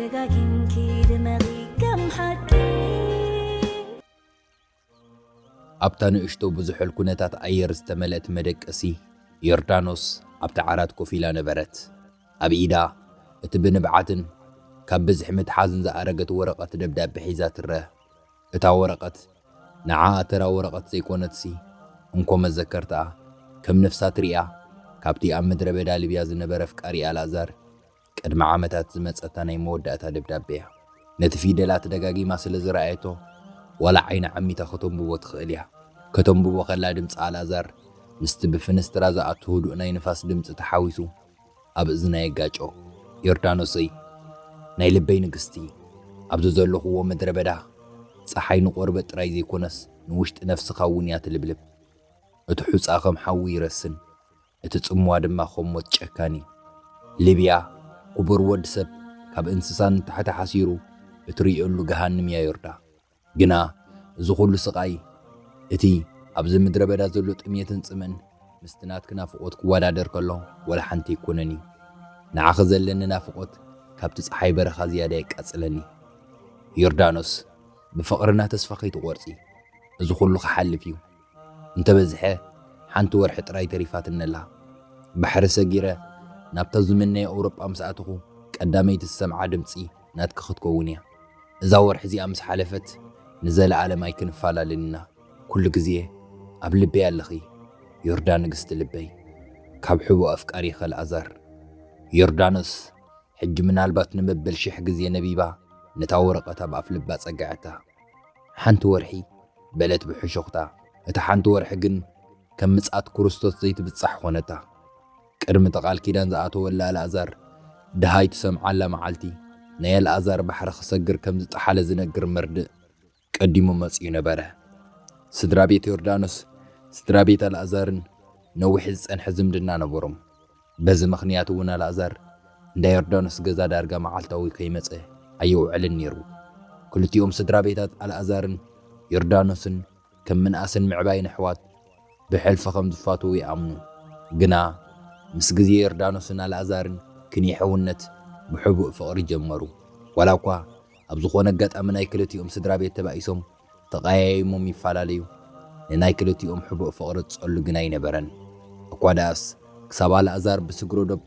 ደጋጊምኪ ድመቒ ከም ሓቂ። ኣብታ ንእሽቶ ብዝሑል ኩነታት ኣየር ዝተመልአት መደቀሲ፣ ዮርዳኖስ ኣብቲ ዓራት ኮፍ ኢላ ነበረት። ኣብ ኢዳ እቲ ብንብዓትን ካብ ብዝሒ ምትሓዝን ዝኣረገት ወረቐት ደብዳቤ ሒዛ ትረአ። እታ ወረቐት ንዓኣ ተራ ወረቐት ዘይኮነትሲ፣ እንኮ መዘከርታኣ፣ ከም ነፍሳ ትሪኣ፣ ካብቲ ኣብ ምድረ በዳ ሊብያ ዝነበረ ኣፍቃሪኣ ኣልኣዛር ቅድሚ ዓመታት ዝመጸታ ናይ መወዳእታ ደብዳቤ እያ። ነቲ ፊደላት ደጋጊማ ስለ ዝረኣየቶ፣ ዋላ ዓይና ዓሚታ ከተንብቦ ትኽእል እያ። ከተንብቦ ከላ ድምጺ ኣልኣዛር ምስቲ ብፍንስትራ ዝኣቱ ህዱእ ናይ ንፋስ ድምጺ ተሓዊሱ ኣብ እዝና የጋጮ። ዮርዳኖሰይ፣ ናይ ልበይ ንግስቲ፣ ኣብዚ ዘለኹዎ ምድረ በዳ ጸሓይ ንቆርበት ጥራይ ዘይኮነስ ንውሽጢ ነፍስኻ እውን እያ ትልብልብ። እቲ ሑጻ ከም ሓዊ ይረስን፣ እቲ ጽምዋ ድማ ከም ሞት ጨካን እዩ። ሊብያ፣ ክቡር ወዲ ሰብ ካብ እንስሳ ንታሕቲ ሓሲሩ እትርእየሉ ገሃንም እያ ዮርዳ። ግና እዚ ኹሉ ስቓይ፣ እቲ ኣብዚ ምድረ በዳ ዘሎ ጥሜትን ጽምእን ምስቲ ናትኪ ናፍቖት ክወዳደር ከሎ ዋላ ሓንቲ ኣይኮነን እዩ። ንዓኺ ዘለኒ ናፍቖት ካብቲ ጸሓይ በረኻ ዝያዳ የቃጽለኒ። ዮርዳኖስ፣ ብፍቕርና ተስፋ ከይትቖርጺ። እዚ ኹሉ ክሓልፍ እዩ። እንተበዝሐ ሓንቲ ወርሒ ጥራይ ተሪፋትኒ ኣላ። ባሕሪ ሰጊረ ናብታ ዝምነዮ ኣውሮጳ ምስ ኣተኹ ቀዳመይቲ ዝሰምዓ ድምጺ ናትኪ ክትከውን እያ። እዛ ወርሒ እዚኣ ምስ ሓለፈት ንዘለኣለም ኣይክንፈላለን ኢና። ኩሉ ግዜ ኣብ ልበይ ኣለኺ ዮርዳ ንግስቲ ልበይ። ካብ ሕቡእ ኣፍቃሪኺ ኣልኣዛር። ዮርዳኖስ ሕጂ ምናልባት ንመበል ሽሕ ግዜ ነቢባ ነታ ወረቐት ኣብ ኣፍ ልባ ጸግዐታ። ሓንቲ ወርሒ በለት ብሕሹኽታ። እታ ሓንቲ ወርሒ ግን ከም ምጽኣት ክርስቶስ ዘይትብጻሕ ኾነታ። ቅድሚ እቲ ቃል ኪዳን ዝኣተወላ ኣልኣዛር ደሃይ ትሰምዓላ መዓልቲ ናይ ኣልኣዛር ባሕሪ ክሰግር ከም ዝጠሓለ ዝነግር መርድእ ቀዲሙ መጺኡ ነበረ። ስድራ ቤት ዮርዳኖስ ስድራ ቤት ኣልኣዛርን ነዊሕ ዝጸንሐ ዝምድና ነበሮም። በዚ ምኽንያት እውን ኣልኣዛር እንዳ ዮርዳኖስ ገዛ ዳርጋ መዓልታዊ ከይመጸ ኣየውዕልን ነይሩ። ክልቲኦም ስድራ ቤታት ኣልኣዛርን ዮርዳኖስን ከም ምንኣስን ምዕባይን ኣሕዋት ብሕልፊ ከም ዝፋተዉ ይኣምኑ። ግና ምስ ግዜ ዮርዳኖስን ኣልኣዛርን ክንየሕውነት ብሕቡእ ፍቕሪ ጀመሩ። ዋላ እኳ ኣብ ዝኾነ ኣጋጣሚ ናይ ክልቲኦም ስድራ ቤት ተባኢሶም ተቐያይሞም ይፈላለዩ፣ ንናይ ክልቲኦም ሕቡእ ፍቕሪ ዝጸሉ ግን ኣይነበረን። እኳ ደኣስ ክሳብ ኣልኣዛር ብስግረ ዶብ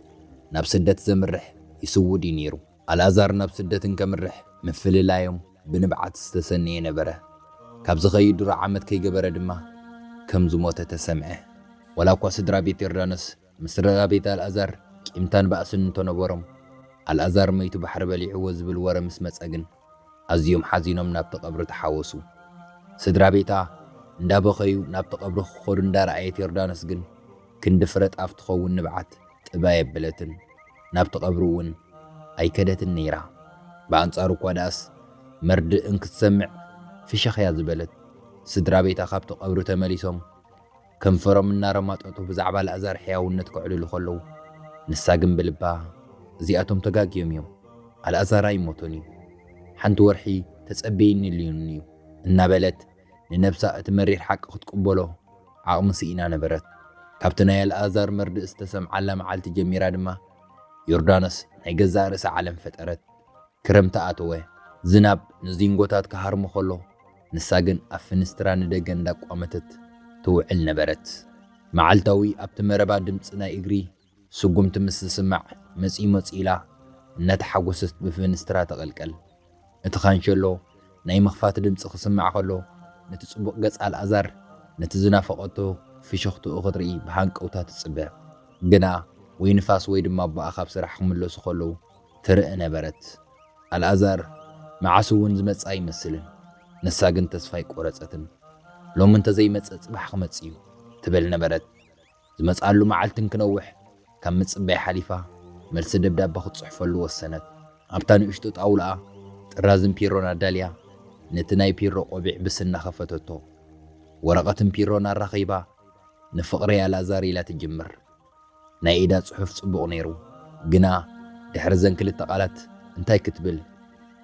ናብ ስደት ዘምርሕ ይስውድ እዩ ነይሩ። ኣልኣዛር ናብ ስደት እንከምርሕ ምፍልላዮም ብንብዓት ዝተሰነየ ነበረ። ካብ ዝኸይድ ሩብ ዓመት ከይገበረ ድማ ከም ዝሞተ ተሰምዐ። ዋላ እኳ ስድራ ቤት ዮርዳኖስ ምስ ስድራ ቤት ኣልኣዛር ቂምታን ባእስን እንተነበሮም፣ ኣልኣዛር መይቱ ባሕሪ በሊዕዎ ዝብል ወረ ምስ መጸ ግን ኣዝዮም ሓዚኖም ናብቲ ቀብሪ ተሓወሱ። ስድራ ቤታ እንዳበኸዩ ናብቲ ቀብሪ ክኸዱ እንዳረኣየት ዮርዳኖስ ግን ክንዲ ፍረ ጣፍ ትኸውን ንብዓት ጥብ ኣየበለትን። ናብቲ ቀብሪ እውን ኣይከደትን ነይራ። ብኣንጻሩ እኳ ደኣስ መርድእ እንክትሰምዕ ፍሽኽ እያ ዝበለት። ስድራ ቤታ ካብቲ ቀብሪ ተመሊሶም ከንፈሮም እናረማጠጡ ብዛዕባ ኣልኣዛር ሕያውነት ከዕልሉ ከለዉ፣ ንሳ ግን ብልባ፣ "እዚኣቶም ተጋግዮም እዮም፣ ኣልኣዛር ኣይሞቶን እዩ፣ ሓንቲ ወርሒ ተጸበይኒ ኢሉኒ እዩ" እናበለት ንነብሳ እቲ መሪር ሓቂ ክትቅበሎ ዓቕሚ ስኢና ነበረት። ካብቲ ናይ ኣልኣዛር መርድእ ዝተሰምዓላ መዓልቲ ጀሚራ ድማ ዮርዳኖስ ናይ ገዛእ ርእሳ ዓለም ፈጠረት። ክረምቲ ኣተወ። ዝናብ ንዚንጎታት ክሃርሞ ከሎ፣ ንሳ ግን ኣብ ፍንስትራ ንደገ እንዳቋመተት ትውዕል ነበረት። መዓልታዊ ኣብቲ መረባ ድምጺ ናይ እግሪ ስጉምቲ ምስ ዝስማዕ፣ መጺኡ መጺኡ ኢላ እናተሓጎሰት ብፍንስትራ ትቕልቀል። እቲ ካንሸሎ ናይ ምኽፋት ድምጺ ክስማዕ ከሎ፣ ነቲ ጽቡቕ ገጽ ኣልኣዛር፣ ነቲ ዝናፈቐቶ ፍሽኽትኡ ክትርኢ ብሃንቀውታ ትጽበ። ግና ወይ ንፋስ ወይ ድማ ኣቦኣ ካብ ስራሕ ክምለሱ ከለዉ ትርእ ነበረት። ኣልኣዛር መዓስ እውን ዝመጽእ ኣይመስልን። ንሳ ግን ተስፋ ኣይቆረጸትን። "ሎሚ እንተዘይመጽእ ጽባሕ ክመጽእ እዩ" ትብል ነበረት። ዝመጽኣሉ መዓልቲ እንክነውሕ ካብ ምጽባይ ሓሊፋ መልሲ ደብዳበ ክትጽሕፈሉ ወሰነት። ኣብታ ንእሽቶ ጣውላኣ ጥራዝን ፒሮን ኣዳልያ ነቲ ናይ ፒሮ ቆቢዕ ብስና ከፈተቶ። ወረቐትን ፒሮን ኣራኺባ "ንፍቕረይ ኣልኣዛር" ኢላ ትጅምር። ናይ ኢዳ ጽሑፍ ጽቡቕ ነይሩ፣ ግና ድሕሪ ዘን ክልተ ቃላት እንታይ ክትብል?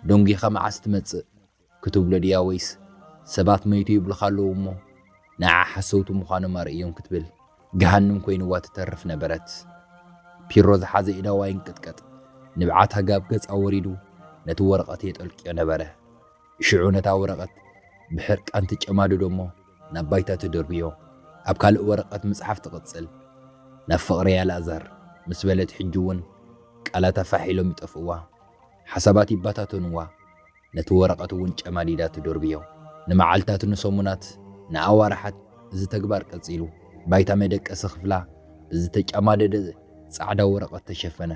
ደንጒኻ መዓስ ትመጽእ? ክትብሎ ድያ ወይስ ሰባት መይቱ ይብሉኻ ኣለዉ እሞ ንዓ ሓሰውቲ ምዃኖም ኣርእዮም ክትብል ገሃንም ኮይንዋ ትተርፍ ነበረት። ፒሮ ዝሓዘ ኢዳዋ ይንቅጥቀጥ። ንብዓት ሃጋብ ገጻ ወሪዱ ነቲ ወረቐት የጠልቅዮ ነበረ። ሽዑ ነታ ወረቐት ብሕርቃን ትጨማድዶ እሞ ናብ ባይታ ትድርብዮ። ኣብ ካልእ ወረቐት ምጽሓፍ ትቕጽል። ናብ ፍቕሪ ኣልኣዛር ምስ በለት ሕጂ እውን ቃላታ ፋሕ ኢሎም ይጠፍእዋ። ሓሳባት ይበታተንዋ። ነቲ ወረቐት እውን ጨማዲዳ ትድርብዮ። ንመዓልታት ንሰሙናት ንኣዋርሓት እዚ ተግባር ቀጺሉ። ባይታ መደቀሲ ክፍላ ብዝተጨማደደ ጻዕዳ ወረቐት ተሸፈነ።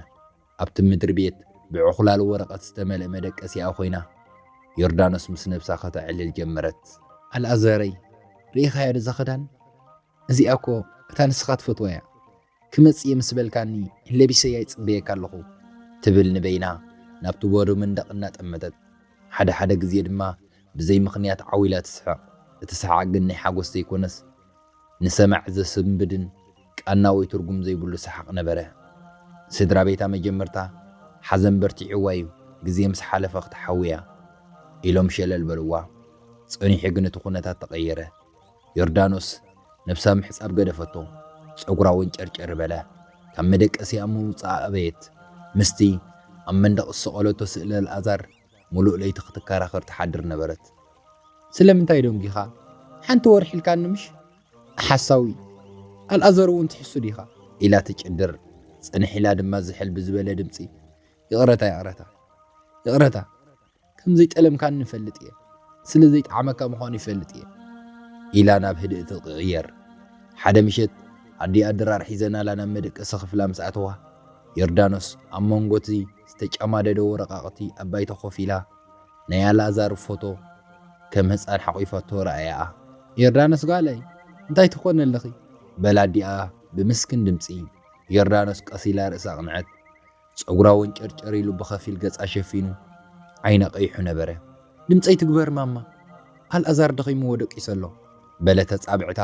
ኣብቲ ምድሪ ቤት ብዕኹላል ወረቐት ዝተመልአ መደቀሲኣ ኮይና፣ ዮርዳኖስ ምስ ነብሳ ከተዕልል ጀመረት። ኣልኣዛረይ፣ ርኢኻያ ድዛ ክዳን? እዚኣ እኮ እታ ንስኻ ትፈትዋ እያ። ክመጽእ እየ ምስ በልካኒ ለቢሰያ ይጽበየካ ኣለኹ፣ ትብል ንበይና ናብቲ በሩ መንደቕ እናጠመተት። ሓደ ሓደ ግዜ ድማ ብዘይ ምኽንያት ዓው ኢላ ትስሕቕ። እቲ ሰሓቕ ግን ናይ ሓጎስ ዘይኮነስ፣ ንሰማዒ ዘስንብድን ቃና ወይ ትርጉም ዘይብሉ ሰሓቕ ነበረ። ስድራ ቤታ መጀመርታ ሓዘን በርቲዕዋ እዩ፣ ግዜ ምስ ሓለፈ ክትሓውያ፣ ኢሎም ሸለል በልዋ። ጸኒሑ ግን እቲ ኩነታት ተቐየረ። ዮርዳኖስ ነብሳ ምሕጻብ ገደፈቶ። ጸጉራ ወንጨርጨር በለ። ካብ መደቀሲኣ ምውጻእ ኣበየት። ምስቲ ኣብ መንደቕ ዝሰቐለቶ ስእሊ ኣልኣዛር ምሉእ ለይቲ ክትከራኸር ትሓድር ነበረት። ስለምንታይ ደንጊኻ? ሓንቲ ወርሒ ኢልካኒ ምሽ? ሓሳዊ፣ ኣልኣዛር እውን ትሕሱ ዲኻ? ኢላ ትጭድር። ጽንሕ ኢላ ድማ ዝሕል ብዝበለ ድምጺ፣ ይቕረታ፣ ይቕረታ፣ ይቕረታ። ከም ዘይጠለምካኒ ይፈልጥ እየ። ስለ ዘይጠዓመካ ምዃኑ ይፈልጥ እየ፣ ኢላ ናብ ህድእ ትቕየር። ሓደ ምሸት ኣዲኣ ድራር ሒዘናላ ናብ መደቀሲ ክፍላ ምስ ኣተዋ፣ ዮርዳኖስ ኣብ መንጎ እቲ ዝተጨማደደ ወረቓቕቲ ኣብ ባይታ ኮፍ ኢላ ናይ ኣልኣዛር ፎቶ ከም ህጻን ሓቒፋቶ ረኣያኣ። "ዮርዳኖስ ጓለይ፣ እንታይ ትኾኒ ኣለኺ?" በላ ኣዲኣ ብምስክን ድምጺ። ዮርዳኖስ ቀስ ኢላ ርእሳ ኣቕንዐት። ጸጉራ ወንጨርጨር ኢሉ ብኸፊል ገጻ ሸፊኑ ዓይና ቀይሑ ነበረ። "ድምጸይ ትግበር ማማ፣ ኣልኣዛር ደኺምዎ ደቂሱ ኣሎ" በለት ኣጻብዕታ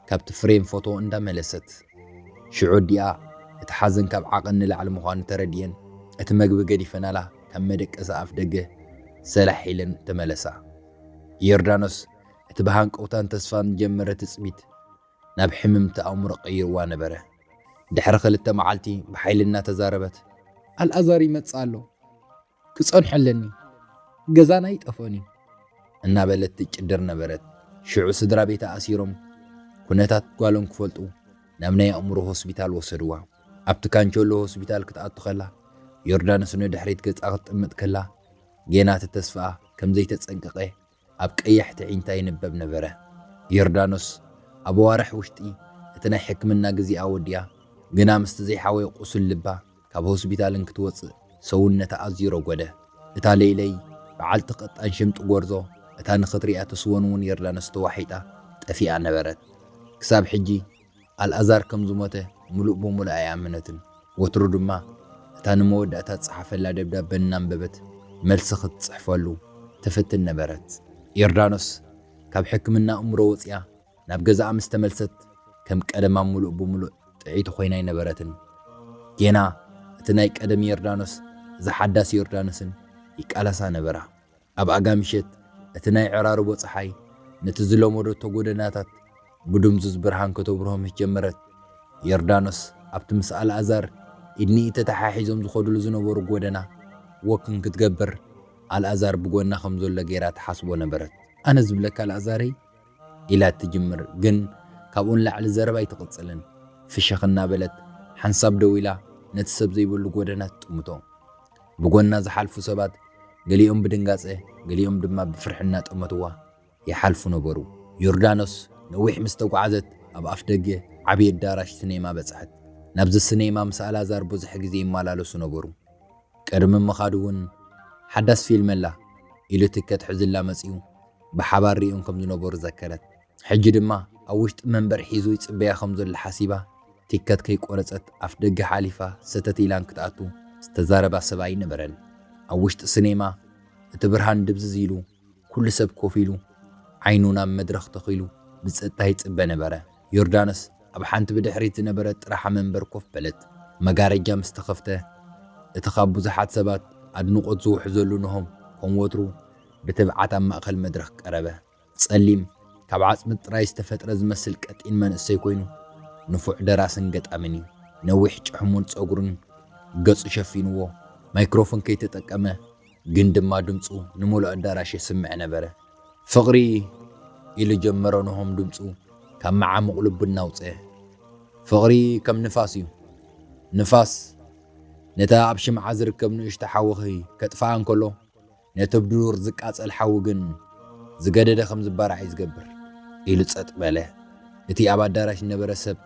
ካብቲ ፍሬም ፎቶ እንዳመለሰት። ሽዑ ኣዲኣ እቲ ሓዘን ካብ ዓቐን ንላዕሊ ምዃኑ ተረዲኤን እቲ መግቢ ገዲፈናላ ካብ መደቀሲ ኣፍ ደገ ሰላሕ ኢለን ተመለሳ። ዮርዳኖስ እቲ ብሃንቀውታን ተስፋን ዝጀመረ ትጽቢት ናብ ሕምምቲ ኣእምሮ ቀይርዋ ነበረ። ድሕሪ ክልተ መዓልቲ ብሓይሊ እናተዛረበት፣ "ኣልኣዛር ይመጽእ ኣሎ፣ ክጸንሖ ኣለኒ፣ ገዛና ኣይጠፍኦን እዩ" እናበለት ትጭድር ነበረት። ሽዑ ስድራ ቤታ ኣሲሮም ኩነታት ጓሎም ክፈልጡ ናብ ናይ ኣእምሮ ሆስፒታል ወሰድዋ። ኣብቲ ካንቸሎ ሆስፒታል ክትኣቱ ከላ፣ ዮርዳኖስ ንድሕሪት ገጻ ክትጥምት ከላ፣ ጌና እቲ ተስፋኣ ከም ዘይተጸንቀቐ ኣብ ቀያሕቲ ኣዒንታ ይንበብ ነበረ። ዮርዳኖስ ኣብ ኣዋርሕ ውሽጢ እቲ ናይ ሕክምና ግዜኣ ወዲኣ፣ ግና ምስቲ ዘይሓወየ ቁስል ልባ ካብ ሆስፒታል እንክትወጽእ ሰውነታ ኣዝዩ ረጎደ። እታ ለይለይ በዓልቲ ቀጣን ሽምጢ ጎርዞ፣ እታ ንኽትሪኣ ትስወን እውን ዮርዳኖስ ተዋሒጣ ጠፊኣ ነበረት። ክሳብ ሕጂ ኣልኣዛር ከም ዝሞተ ምሉእ ብምሉእ ኣይኣመነትን። ወትሩ ድማ እታ ንመወዳእታ እትጸሓፈላ ደብዳበ እናንበበት መልሲ ክትጽሕፈሉ ትፍትን ነበረት። ዮርዳኖስ ካብ ሕክምና ኣእምሮ ወጺኣ ናብ ገዛኣ ምስ ተመልሰት፣ ከም ቀደማ ምሉእ ብምሉእ ጥዕይቲ ኮይና ኣይነበረትን። ጌና እቲ ናይ ቀደም ዮርዳኖስ፣ እዚ ሓዳስ ዮርዳኖስን ይቃለሳ ነበራ። ኣብ ኣጋ ምሸት እቲ ናይ ዕራርቦ ጸሓይ ነቲ ዝለመደቶ ጎደናታት ብድምዙዝ ብርሃን ከተብርሆ ምስ ጀመረት፣ ዮርዳኖስ ኣብቲ ምስ ኣልኣዛር ኢድ ንኢድ ተተሓሒዞም ዝኸድሉ ዝነበሩ ጎደና ወክ እንክትገብር፣ ኣልኣዛር ብጎና ከም ዘሎ ገይራ ትሓስቦ ነበረት። "ኣነ ዝብለካ ኣልኣዛረይ?" ኢላ ትጅምር፣ ግን ካብኡ ንላዕሊ ዘረባ ኣይትቕጽልን። ፍሽኽ እናበለት ሓንሳብ ደው ኢላ ነቲ ሰብ ዘይብሉ ጎደና ትጥምቶ። ብጎና ዝሓልፉ ሰባት ገሊኦም ብድንጋጸ፣ ገሊኦም ድማ ብፍርሒ እናጠመትዋ ይሓልፉ ነበሩ። ዮርዳኖስ ነዊሕ ምስ ተጓዓዘት ኣብ ኣፍ ደገ ዓቢ ኣዳራሽ ሲኔማ በጽሐት። ናብዚ ሲኔማ ምስ ኣልኣዛር ብዙሕ ግዜ ይመላለሱ ነበሩ። ቅድሚ ምኻዱ እውን ሓዳስ ፊልም ኣላ ኢሉ ትከት ሒዙላ መጺኡ ብሓባር ሪኦም ከም ዝነበሩ ዘከረት። ሕጂ ድማ ኣብ ውሽጢ መንበር ሒዙ ይጽበያ ከም ዘሎ ሓሲባ፣ ቲከት ከይቆረጸት ኣፍ ደገ ሓሊፋ ሰተት ኢላ እንክትኣቱ ዝተዛረባ ሰብ ኣይነበረን። ኣብ ውሽጢ ሲኔማ እቲ ብርሃን ድብዝዝ ኢሉ፣ ኩሉ ሰብ ኮፍ ኢሉ፣ ዓይኑ ናብ መድረኽ ተኺሉ ብጸጥታ ይጽበ ነበረ። ዮርዳኖስ ኣብ ሓንቲ ብድሕሪት ዝነበረት ጥራሓ መንበር ኮፍ በለት። መጋረጃ ምስ ተኸፍተ፣ እቲ ካብ ብዙሓት ሰባት ኣድንቖት ዝውሕዘሉ ነሆም ከም ወትሩ ብትብዓት ኣብ ማእከል መድረኽ ቀረበ። ጸሊም፣ ካብ ዓጽሚ ጥራይ ዝተፈጥረ ዝመስል ቀጢን መንእሰይ ኮይኑ፣ ንፉዕ ደራስን ገጣምን እዩ። ነዊሕ ጭሕሙን ጸጉሩን ገጹ ሸፊንዎ፣ ማይክሮፎን ከይተጠቀመ ግን ድማ ድምፁ ንምሉእ ኣዳራሽ የስምዕ ነበረ። "ፍቕሪ" ኢሉ ጀመሮ። ንሆም ድምፁ ካብ መዓሙቕ ልቡ እናውፅአ፣ "ፍቕሪ ከም ንፋስ እዩ። ንፋስ ነታ ኣብ ሽምዓ ዝርከብ ንእሽቶ ሓዊ ከጥፍኣ እንከሎ፣ ነቲ ብዱር ዝቃጸል ሓዊ ግን ዝገደደ ከም ዝባራዕ እዩ ዝገብር" ኢሉ ጸጥ በለ። እቲ ኣብ ኣዳራሽ ዝነበረ ሰብ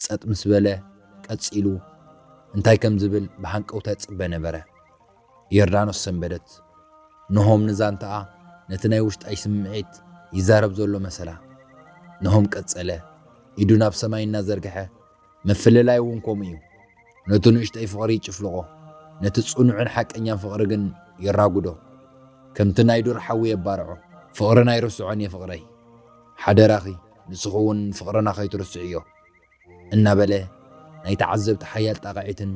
ጸጥ ምስ በለ፣ ቀጺሉ እንታይ ከም ዝብል ብሃንቀውታ ይጽበ ነበረ። ዮርዳኖስ ሰንበደት። ንሆም ንዛንታኣ ነቲ ናይ ውሽጣይ ስምዒት ይዛረብ ዘሎ መሰላ። ንሆም ቀጸለ፣ ኢዱ ናብ ሰማይ እናዘርግሐ፣ "ምፍልላይ እውን ከምኡ እዩ። ነቲ ንእሽተይ ፍቕሪ ይጭፍልቖ፣ ነቲ ጽኑዕን ሓቀኛን ፍቕሪ ግን የራጉዶ። ከምቲ ናይ ዱር ሓዊ የባርዖ። ፍቕሪ ናይ ርስዖን እየ ፍቕረይ። ሓደራኺ፣ ንስኺ እውን ፍቕርና ከይትርስዕዮ" እናበለ ናይ ተዓዘብቲ ሓያል ጣቕዒትን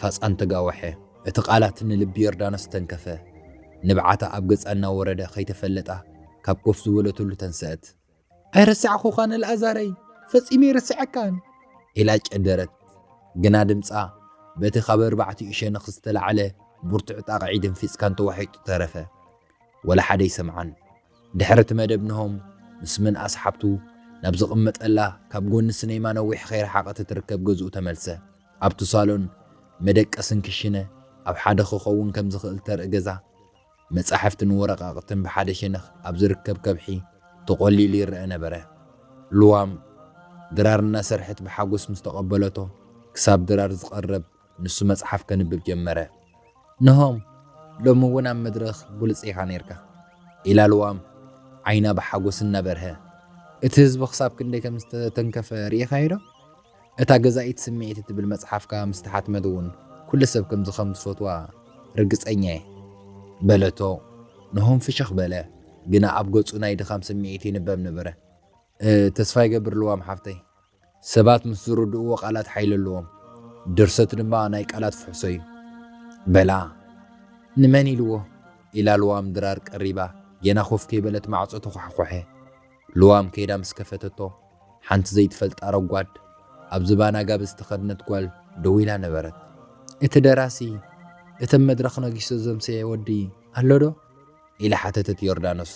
ፋጻን ተጋወሐ። እቲ ቃላት ንልቢ ዮርዳኖስ ተንከፈ። ንብዓታ ኣብ ገጻ እናወረደ ከይተፈለጣ ካብ ኮፍ ዝበለትሉ ተንሰአት። "ኣይረሳዕኹኻን ኣልኣዛረይ፣ ፈጺመ ኣይረስዐካን" ኢላ ጨደረት። ግና ድምጻ በቲ ካብ ኣርባዕቲኡ ሸነኽ ዝተላዕለ ብርቱዕ ጣቕዒ ድንፊጽካን ተዋሒጡ ተረፈ። ወላ ሓደ ይሰምዓን። ድሕሪ እቲ መደብ ንሆም ምስ ምንኣስ ሓብቱ ናብ ዝቕመጠላ ካብ ጎኒ ስኔማ ነዊሕ ከይረሓቐት እትርከብ ገዝኡ ተመልሰ። ኣብቲ ሳሎን መደቀስን ክሽነ ኣብ ሓደ ክኸውን ከም ዝኽእል ተርኢ ገዛ፣ መጻሕፍትን ወረቓቕትን ብሓደ ሸነኽ ኣብ ዝርከብ ከብሒ ተቖሊሉ ይረአ ነበረ። ልዋም ድራር እናሰርሐት ብሓጎስ ምስ ተቐበለቶ፣ ክሳብ ድራር ዝቐረብ ንሱ መጽሓፍ ከንብብ ጀመረ። "ንሆም፣ ሎሚ እውን ኣብ መድረኽ ብሉጽ ኢኻ ነይርካ" ኢላ ልዋም ዓይና ብሓጎስ እናበርሀ። "እቲ ህዝቢ ክሳብ ክንደይ ከም ዝተተንከፈ ርኢኻዮ ዶ? እታ ገዛኢት ስምዒት እትብል መጽሓፍካ ምስ ተሓትመት እውን ኩሉ ሰብ ከምዚ ከም ዝፈትዋ ርግጸኛ እየ" በለቶ። ንሆም ፍሽኽ በለ፣ ግና ኣብ ገጹ ናይ ድኻም ስምዒት ይንበብ ነበረ። "እ፣ ተስፋ ይገብር ልዋም ሓፍተይ፣ ሰባት ምስ ዝርድእዎ ቃላት ሓይሊ ኣለዎም። ድርሰት ድማ ናይ ቃላት ፍሕሶ እዩ" በላ። "ንመን ኢልዎ?" ኢላ ልዋም ድራር ቀሪባ፣ ጌና ኮፍ ከይበለት ማዕጾ ተኳሕኮሐ። ልዋም ከይዳ ምስ ከፈተቶ፣ ሓንቲ ዘይትፈልጣ ረጓድ ኣብ ዝባና ጋብ ዝተኸድነት ጓል ደው ኢላ ነበረት። "እቲ ደራሲ፣ እቲ መድረኽ ነጊሱ ዘምሰየ ወዲ ኣሎ ዶ?" ኢላ ሓተተት ዮርዳኖስ።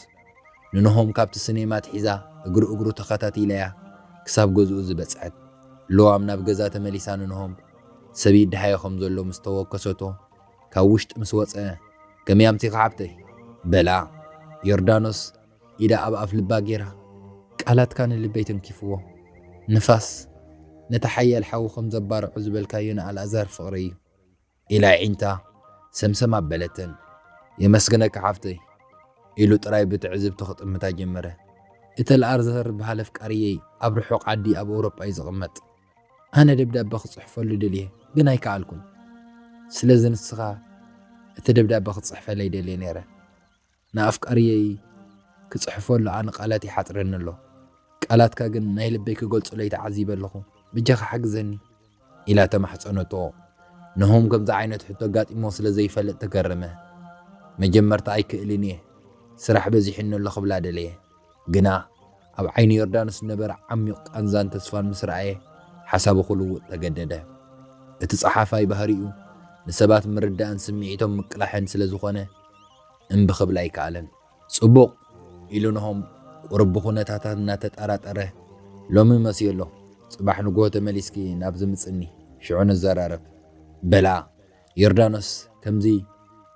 ንንሆም ካብቲ ስኔማ ኣትሒዛ እግሪ እግሩ ተኸታቲለያ ክሳብ ገዝኡ ዝበጽሐት። ልዋም ናብ ገዛ ተመሊሳ ንንሆም ሰብ ይደሃዮ ከም ዘሎ ምስ ተወከሰቶ፣ ካብ ውሽጢ ምስ ወጸ፣ "ከመይ ኣምሲኻ ሓብተይ?" በላ። ዮርዳኖስ ኢዳ ኣብ ኣፍ ልባ ጌራ፣ "ቃላትካ ንልበይ ተንኪፍዎ። ንፋስ ነቲ ሓያል ሓዊ ከም ዘባርዖ ዝበልካዮ ንኣልኣዛር ፍቕረይ እዩ" ኢላ ኣዒንታ ሰምሰም ኣበለተን። "የመስግነካ ሓፍተይ" ኢሉ ጥራይ ብትዕዝብቲ ክጥምታ ጀመረ። "እቲ ኣልኣዛር ዝበሃል ኣፍቃሪየይ ኣብ ርሑቕ ዓዲ ኣብ ኤውሮጳ እዩ ዝቕመጥ። ኣነ ደብዳበ ክጽሕፈሉ ደልየ፣ ግን ኣይከኣልኩን። ስለዚ ንስኻ እቲ ደብዳበ ክትጽሕፈለይ ደልየ ነይረ። ንኣፍቃሪየይ ክጽሕፈሉ ኣነ ቃላት ይሓጽረኒ ኣሎ። ቃላትካ ግን ናይ ልበይ ክገልጹለይ ተዓዚበ ኣለኹ። በጃኻ ሓግዘኒ" ኢላ ተማሕጸነቶ። ንሆም ከምዚ ዓይነት ሕቶ ኣጋጢሞ ስለ ዘይፈልጥ ተገረመ። "መጀመርታ ኣይክእልን እየ፣ ስራሕ በዚሑኒ ኣሎ" ክብላ ደለየ። ግና ኣብ ዓይኒ ዮርዳኖስ ዝነበረ ዓሚቕ ቃንዛን ተስፋን ምስ ረኣየ፣ ሓሳቡ ክልውጥ ተገደደ። እቲ ጸሓፋይ ባህሪኡ ንሰባት ምርዳእን ስምዒቶም ምቅላሕን ስለ ዝኾነ፣ እምቢ ክብል ኣይከኣለን። "ጽቡቕ" ኢሉ ንሆም ቁሩብ ብኹነታታት እናተጠራጠረ፣ "ሎሚ መስዮ ኣሎ፣ ጽባሕ ንግሆ ተመሊስኪ ናብዚ ምጽኒ፣ ሽዑ ንዘራረብ" በላ። ዮርዳኖስ ከምዚ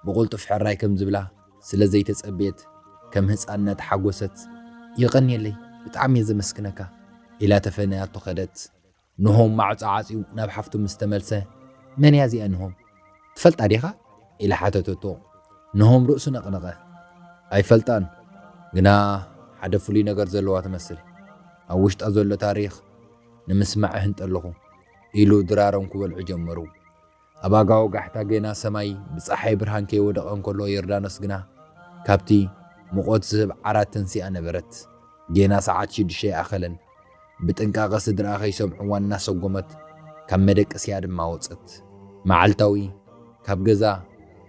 ብቕልጡፍ ሕራይ ከም ዝብላ ስለ ዘይተጸብየት፣ ከም ህጻን እናተሓጎሰት፣ "የቐንየለይ፣ ብጣዕሚ እየ ዘመስግነካ" ኢላ ተፈነያቶ ከደት። ንሆም ማዕጾ ዓጽዩ ናብ ሓፍቱ ምስ ተመልሰ፣ "መን እያ እዚኣ ንሆም? ትፈልጣ ዲኻ?" ኢላ ሓተተቶ። ንሆም ርእሱ ነቕነቐ። "ኣይፈልጣን፣ ግና ሓደ ፍሉይ ነገር ዘለዋ ትመስል። ኣብ ውሽጣ ዘሎ ታሪኽ ንምስማዕ እህንጠ ኣለኹ" ኢሉ ድራሮም ክበልዑ ጀመሩ። ኣብ ኣጋ ወጋሕታ ገና ሰማይ ብጸሓይ ብርሃን ከይወደቐ እንከሎ፣ ዮርዳኖስ ግና ካብቲ ሙቐት ዝህብ ዓራት ተንሲኣ ነበረት። ጌና ሰዓት ሽዱሽተ ይኣኸለን። ብጥንቃቐ ስድራኣ ከይሰምዕዋ እናሰጎመት ካብ መደቀስያ ድማ ወጸት። መዓልታዊ ካብ ገዛ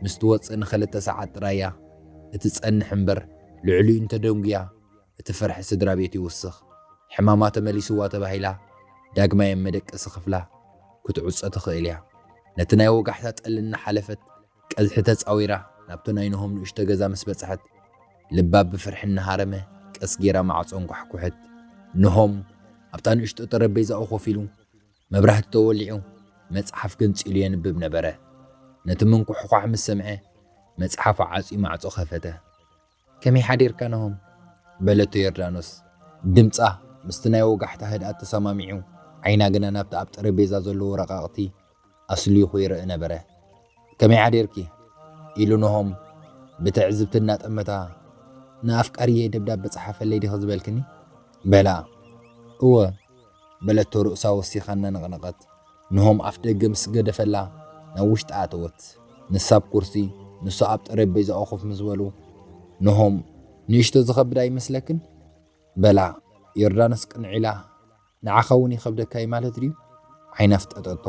ምስ ትወጽእ ንኽልተ ሰዓት ጥራይ እያ እትጸንሕ እምበር፣ ልዕሊኡ እንተደንጉያ እቲ ፍርሒ ስድራ ቤት ይውስኽ። ሕማማ ተመሊስዋ ተባሂላ ዳግማይ ኣብ መደቀሲ ክፍላ ክትዕጾ ትኽእል እያ። ነቲ ናይ ወጋሕታ ጠሊ እናሓለፈት ቀዝሒ ተጻዊራ ናብቲ ናይ ኖሆም ንእሽቶ ገዛ ምስ በጽሐት፣ ልባ ብፍርሒ እናሃረመ ቀስ ጌራ ማዕጾ እንኳሕኩሐት። ኖሆም ኣብታ ንእሽቶ ጠረጴዛኡ ኮፍ ኢሉ፣ መብራህቲ ተወሊዑ፣ መጽሓፍ ገንጺሉ የንብብ ነበረ። ነቲ ምንኩሕኳሕ ምስ ሰምዐ፣ መጽሓፉ ዓጽዩ ማዕጾ ከፈተ። "ከመይ ሓዲርካ ኖሆም?" በለቶ ዮርዳኖስ። ድምጻ ምስቲ ናይ ወጋሕታ ህድኣት ተሰማሚዑ፣ ዓይና ግና ናብቲ ኣብ ጠረጴዛ ዘሎ ወረቓቕቲ ኣስሊኹ ይርኢ ነበረ። "ከመይ ሓዲርኪ?" ኢሉ ኖሆም ብትዕዝብቲ እናጠመታ፣ "ንኣፍቃሪየይ ደብዳበ ጸሓፈለይ ዲኺ ዝበልክኒ?" በላ። "እወ" በለቶ ርእሳ ወሲኻ እናነቕነቐት። ኖሆም ኣፍ ደገ ምስ ገደፈላ ናብ ውሽጢ ኣተወት። ንሳ ኣብ ኩርሲ፣ ንሱ ኣብ ጠረጴዛኡ ኮፍ ምስ በሉ፣ ኖሆም "ንእሽቶ ዝኸብድ ኣይመስለክን?" በላ። ዮርዳኖስ ቅንዕ ኢላ "ንዓኻ እውን ይኸብደካ እዩ ማለት ድዩ?" ዓይና ኣፍጠጠቶ።